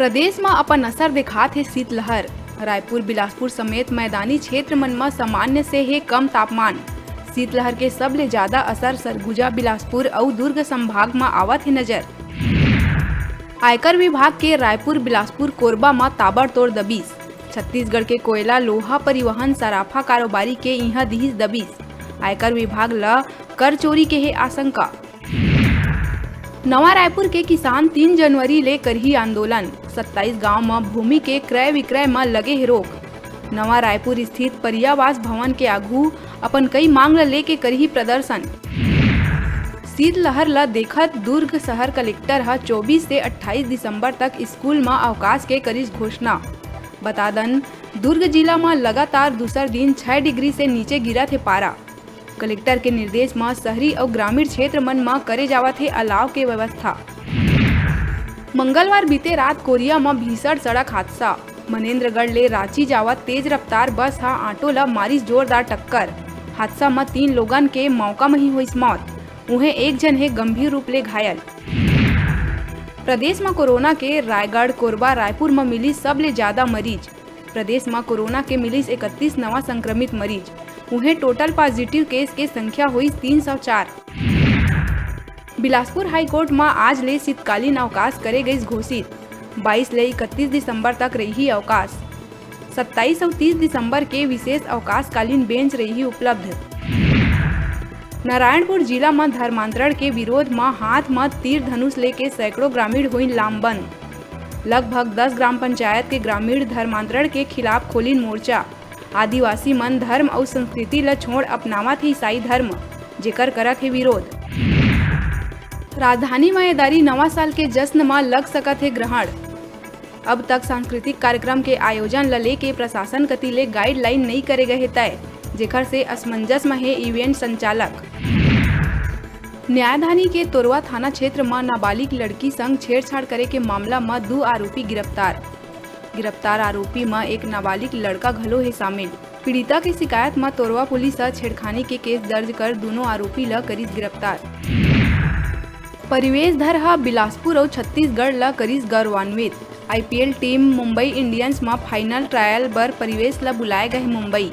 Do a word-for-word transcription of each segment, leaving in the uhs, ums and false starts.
प्रदेश म अपन असर देखात हे शीतलहर। रायपुर, बिलासपुर समेत मैदानी क्षेत्र मन म सामान्य से हे कम तापमान। शीतलहर के सबले ज्यादा असर सरगुजा, बिलासपुर अउ दुर्ग संभाग म आवत हे नजर। आयकर विभाग के रायपुर, बिलासपुर, कोरबा म ताबड़तोड़ दबिश। छत्तीसगढ़ के कोयला, लोहा परिवहन, सराफा कारोबारी के इहां दिहिस दबिश। आयकर विभाग ल कर चोरी के हे आशंका। नवा रायपुर के किसान तीन जनवरी ले करही आंदोलन। सत्ताईस गांव म भूमि के क्रय विक्रय म लगे हे रोक। नवा रायपुर स्थित परियावास भवन के आघू अपन कई मांग ल लेके करही प्रदर्शन। शीतलहर ल देखत दुर्ग शहर कलेक्टर ह चौबीस से अट्ठाईस दिसंबर तक स्कूल म अवकाश के करिस घोषणा। बता दन, दुर्ग जिला म लगातार दूसर दिन छह डिग्री से नीचे गिरत हे पारा। कलेक्टर के निर्देश म शहरी अउ ग्रामीण क्षेत्र मन म करे जावत हे अलाव के व्यवस्था। मंगलवार बीते रात कोरिया म भीषण सड़क हादसा। मनेंद्रगढ़ ले रांची जावत तेज रफ्तार बस ह ऑटो ल मारिस जोरदार टक्कर। हादसा म तीन लोगन के मौका म ही होइस मौत, उहें एक झन हे गंभीर रूप ले घायल। प्रदेश म कोरोना के रायगढ़, कोरबा, रायपुर म मिलिस सबले ज्यादा मरीज। प्रदेश म कोरोना के मिलिस इकतीस नवा संक्रमित मरीज, उहें टोटल पॉजिटिव केस के संख्या होइस तीन सौ चार। बिलासपुर हाईकोर्ट म आज ले शीतकालीन अवकाश करे गइस घोषित, बाईस ले इकतीस दिसंबर तक रइही अवकाश। सत्ताईस अउ तीस दिसंबर के विशेष अवकाशकालीन बेंच रइही उपलब्ध। नारायणपुर जिला म धर्मांतरण के विरोध म हाथ म तीर धनुष लेके सैकड़ों ग्रामीण होइन लामबंद। लगभग दस ग्राम पंचायत के ग्रामीण धर्मांतरण के खिलाफ खोलिन मोर्चा। आदिवासी मन धर्म अउ संस्कृति ल छोड़ अपनावत हे ईसाई धर्म, जेकर करत हे विरोध। राजधानी म ए दारी नवा साल के जश्न म लग सकत हे ग्रहण। अब तक सांस्कृतिक कार्यक्रम के आयोजन ल लेके प्रशासन कति ले गाइडलाइन नइ करे गए हे तय, जेखर से असमंजस म हे इवेंट संचालक। न्यायधानी के तोरवा थाना क्षेत्र म नाबालिग लड़की संग छेड़छाड़ करे के मामला म दू आरोपी गिरफ्तार। गिरफ्तार आरोपी म एक नाबालिग लड़का घलो हे शामिल। पीड़िता के शिकायत म तोरवा पुलिस ह छेड़खानी के केस दर्ज कर दूनों आरोपी ल करिस गिरफ्तार। परिवेश धर ह बिलासपुर अउ छत्तीसगढ़ ल करिस गौरवान्वित। आईपीएल टीम मुंबई इंडियंस म फाइनल ट्रायल बर परिवेश ल बुलाए गए मुंबई।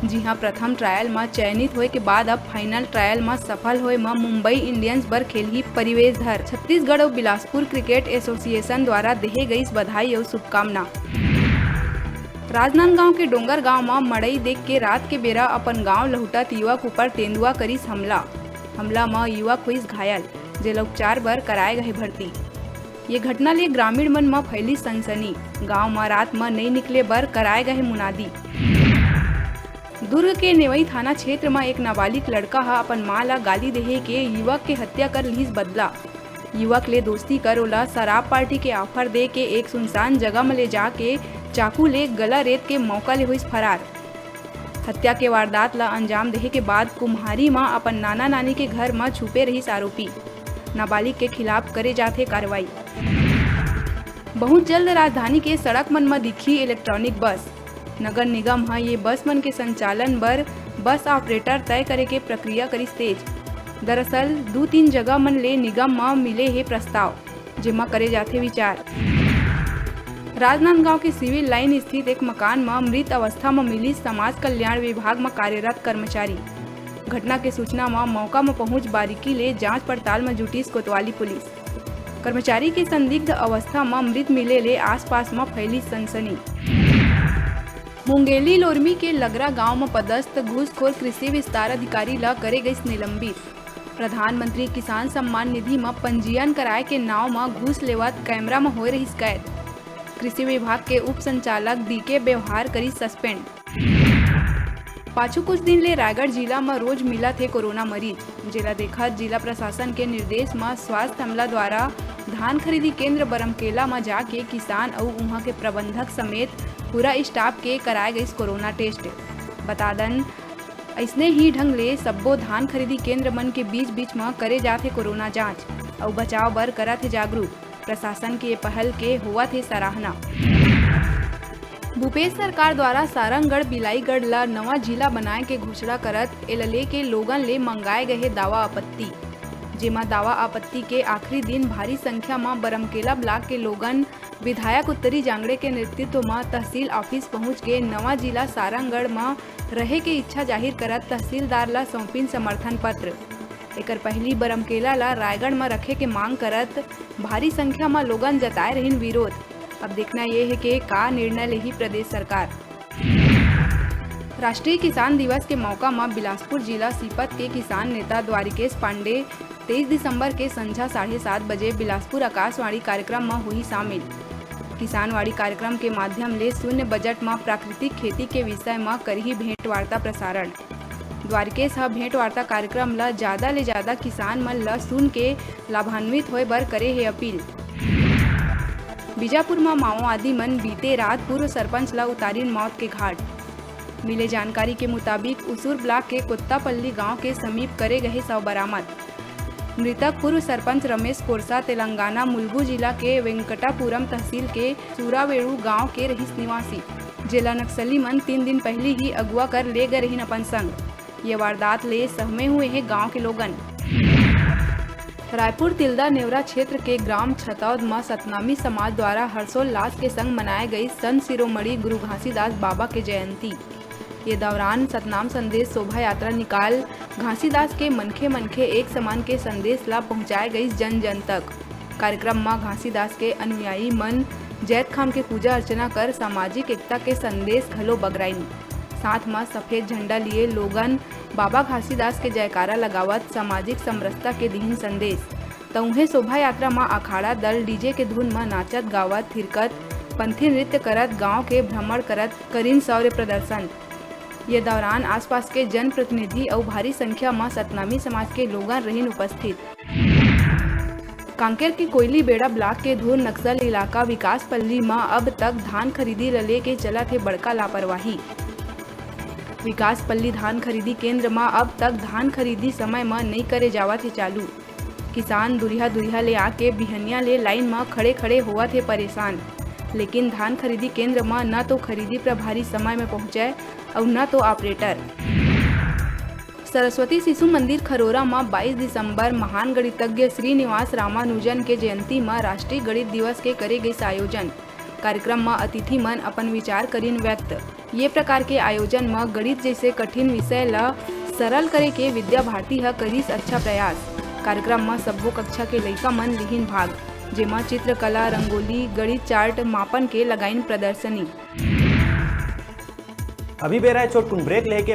जिहां प्रथम ट्रायल म चयनित होए के बाद अब फाइनल ट्रायल म सफल होए म मुंबई इंडियंस बर खेलही परिवेश धर। छत्तीसगढ़ अउ बिलासपुर क्रिकेट एसोसिएशन द्वारा देहे गईस बधाई अउ शुभकामना। राजनांदगांव के डोंगर गांव म मड़ई देख के रात के बेरा अपन गांव लहुटत युवक ऊपर तेंदुआ करिस हमला। हमला म युवक होइस घायल, जेला उपचार बर कराए गए भर्ती। ये घटना ले ग्रामीण मन म फैलिस सनसनी। गांव म रात म नइ निकले बर कराए गए मुनादी। दुर्ग के नेवई थाना क्षेत्र म एक नाबालिग लड़का ह अपन मां ल गाली देहे के युवक के हत्या कर लिहिस बदला। युवक ले दोस्ती कर ओला शराब पार्टी के ऑफर दे के एक सुनसान जगह म ले जाके चाकू ले गला रेत के मौका ले होइस फरार। हत्या के वारदात ल अंजाम देहे के बाद कुम्हारी म अपन नाना नानी के घर म छुपे रहिस आरोपी। नाबालिग के खिलाफ करे जाथे कार्रवाई। बहुत जल्द राजधानी के सड़क मन म दिखही इलेक्ट्रॉनिक बस। नगर निगम ह ये बस मन के संचालन बर बस ऑपरेटर तय करे के प्रक्रिया करिस तेज। दरअसल, दू तीन जगह मन ले निगम म मिले हे प्रस्ताव, जेमा करे जाथे विचार। राजनांदगांव के सिविल लाइन स्थित एक मकान म मृत अवस्था म मिलिस समाज कल्याण विभाग म कार्यरत कर्मचारी। घटना के सूचना म मौका म पहुंच बारीकी ले जांच पड़ताल म जुटिस कोतवाली पुलिस। कर्मचारी के संदिग्ध अवस्था म मृत मिले ले आसपास म फैलिस सनसनी। मुंगेली लोरमी के लगरा गांव म पदस्थ घूसखोर कृषि विस्तार अधिकारी ल करे गइस निलंबित। प्रधानमंत्री किसान सम्मान निधि म पंजीयन कराए के नांव म घूस लेवत कैमरा म होए रहिस कैद। कृषि विभाग के उप संचालक डीके बेवहार करिस सस्पेंड। पाछू कुछ दिन ले रायगढ़ जिला म रोज मिलत हे कोरोना मरीज, जेला देखत जिला प्रशासन के निर्देश म स्वास्थ्य अमला द्वारा धान खरीदी केंद्र बरमकेला म जाके किसान अउ उहां के प्रबंधक समेत पूरा स्टाफ के कराए गइस कोरोना टेस्ट। बता दन, अइसने ही ढंग ले सब्बो धान खरीदी केंद्र मन के बीच-बीच म करे जात हे कोरोना जांच अउ बचाव बर करत हे जागरूक। प्रशासन के ये पहल के होवत हे सराहना। भूपेश सरकार द्वारा सारंगढ़ बिलाईगढ़ ल नवा जिला बनाए के घोषणा करत एला लेके लोगन ले मंगाए गए हे दावा आपत्ति, जेमा दावा आपत्ति के आखिरी दिन भारी संख्या म बरमकेला ब्लॉक के लोगन विधायक उत्तरी जांगड़े के नेतृत्व म तहसील ऑफिस पहुंच के नवा जिला सारंगढ़ म रहे के इच्छा जाहिर करत तहसीलदार ल सौंपिन समर्थन पत्र। एकर पहिली बरमकेला ल रायगढ़ म रखे के मांग करत भारी संख्या म लोगन जताए रहिन विरोध। अब देखना ये हे के का निर्णय लेही प्रदेश सरकार। राष्ट्रीय किसान दिवस के मौका म बिलासपुर जिला सीपत के किसान नेता द्वारिकेश पांडे तेईस दिसंबर के संझा साढ़े सात बजे बिलासपुर आकाशवाणी कार्यक्रम म होही शामिल। किसानवाड़ी कार्यक्रम के माध्यम ले शून्य बजट म प्राकृतिक खेती के विषय म करही भेंटवार्ता प्रसारण। द्वारिकेश ह भेंटवार्ता कार्यक्रम ल जादा ले जादा किसान मन ल सुन के लाभान्वित होय बर करे हे अपील। बीजापुर म माओवादी मन बीते रात पूर्व सरपंच ल उतारिन मौत के घाट। मिले जानकारी के मुताबिक, उसूर ब्लॉक के कोत्तापल्ली गांव के समीप करे गए शव बरामद। मृतक पूर्व सरपंच रमेश कोरसा तेलंगाना मुलुगु जिला के वेंकटापुरम तहसील के सूरावेड़ू गांव के रहिस निवासी, जेला नक्सली मन तीन दिन पहिली ही अगुवा कर ले गए रहिन अपन संग। ये वारदात ले सहमे हुए हैं गांव के लोगन। रायपुर तिल्दा नेवरा क्षेत्र के ग्राम छतौद म सतनामी समाज द्वारा हर्षोल्लास के संग मनाए गई संत शिरोमणि गुरु घासीदास बाबा के जयंती। ये दौरान सतनाम संदेश शोभा यात्रा निकाल घासीदास के मनखे मनखे एक समान के संदेश ला पहुंचाए गई जन जन तक। कार्यक्रम म घासीदास के अनुयायी मन जैतखाम के पूजा अर्चना कर सामाजिक एकता के संदेश घलो बगराइन। साथ म सफेद झंडा लिए लोगन बाबा घासीदास के जयकारा लगावत सामाजिक समरसता के दिहिन संदेश। त उहें शोभा यात्रा म अखाड़ा दल डीजे के धुन म नाचत गावत थिरकत पंथी नृत्य करत गांव के भ्रमण करत करिन शौर्य प्रदर्शन। ये दौरान आसपास के जनप्रतिनिधि अउ भारी संख्या म सतनामी समाज के लोगन रहिन उपस्थित। कांकेर के कोयलीबेड़ा ब्लॉक के धूर नक्सल इलाका विकास पल्ली म अब तक धान खरीदी ल लेके चलत हे बड़का लापरवाही। विकास पल्ली धान खरीदी केंद्र म अब तक धान खरीदी समय म नइ करे जावत हे चालू। किसान दुरिहा दुरिहा ले आके बिहनिया ले लाइन म खड़े खड़े होवत हे परेशान, लेकिन धान खरीदी केंद्र म न तो खरीदी प्रभारी समय म पहुंचय अउ न तो ऑपरेटर। सरस्वती शिशु मंदिर खरोरा म बाईस दिसंबर महान गणितज्ञ श्रीनिवास रामानुजन के जयंती म राष्ट्रीय गणित दिवस के करे गइस आयोजन। कार्यक्रम म अतिथि मन अपन विचार करिन व्यक्त। ये प्रकार के आयोजन म गणित जैसे कठिन विषय ल सरल करे के विद्या भारती ह करिस अच्छा प्रयास। कार्यक्रम म सब्बो कक्षा के लइका मन लिहिन भाग, जेमा चित्रकला, रंगोली, गणित चार्ट, मापन के लगाइन प्रदर्शनी। अभी बेरा हे छोटकुन ब्रेक लेके